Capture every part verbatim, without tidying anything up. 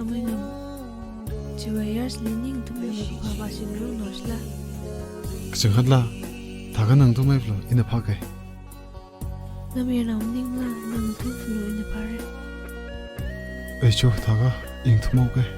Amei Ngam, chiwui ayar chili ning ithumna makaphā vāshingrum no shila. Kachangkhatla, thākha nang ithum maiphalung, ina phākei. Namayarnao maningla nang ithum phalung ina phāra. Ei cho, thākha ithum maokei.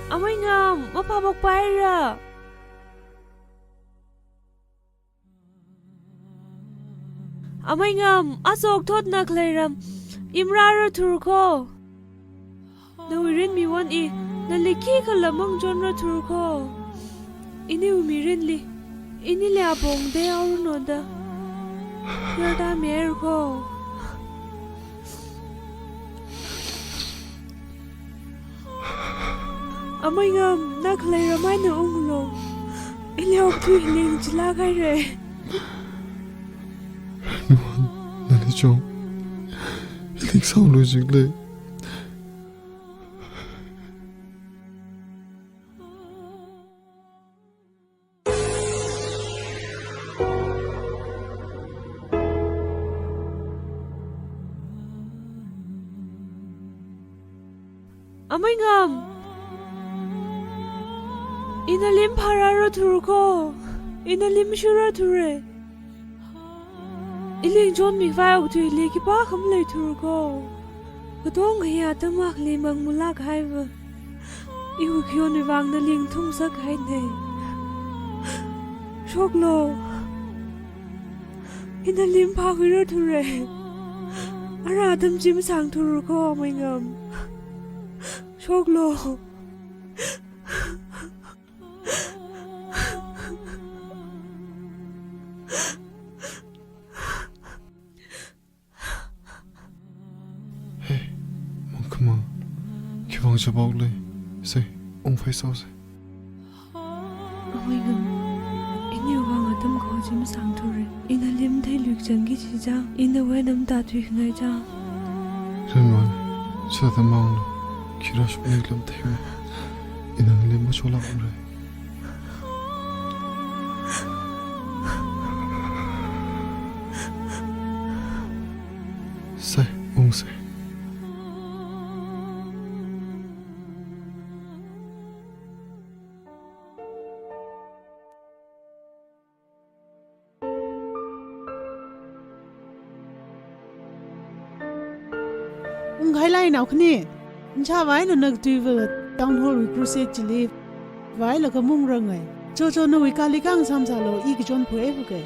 Amei Ngam, maphāmok paira. Amei Ngam, aja okthotna khalei ram imrāra thur kho. Nawui rinmiwon i, nali khikhala mangachonra thur kho. Iniwui mirinli, inili apong dei aoruno da yarda mihaira kho. Amei Ngam, na khalei ram eina unglu. Ili okathui hi lingchilāk haira. Ran wan, nali chong ili sālu jikle. Amei Ngam, ina lim phārāra thur kho, ina lim shurra thura. Ili ngachonmi khavai okathuili khipākha malei thur kho. Katonga atam akhali mang malāk kahaiva iwui khayonwui vang nali ngathumsak haina. Shoklu. Ina lim phākhuira thura. Ara atam chi masāngthur kho, Amei Ngam. Shoklu. Hey, mangkhamang, khiwuivang chapok le, se, ungphai sāse. Amei Ngam, iniwui vang atam kaho chi masāngthura. Ina lim theilui kachangki chi chang, inawui eina matui khangai chang. Ran wan, sāda manglu, khira shokni lam theiwa. Ina lim mashoklākra. Se, ungse. Ungkhailai nao khani. Nchāvai nana katuiva town hall wui crusade chili vālaga mungranga. Chocho nawui kali kang samsālu, i kachon phuiphukei.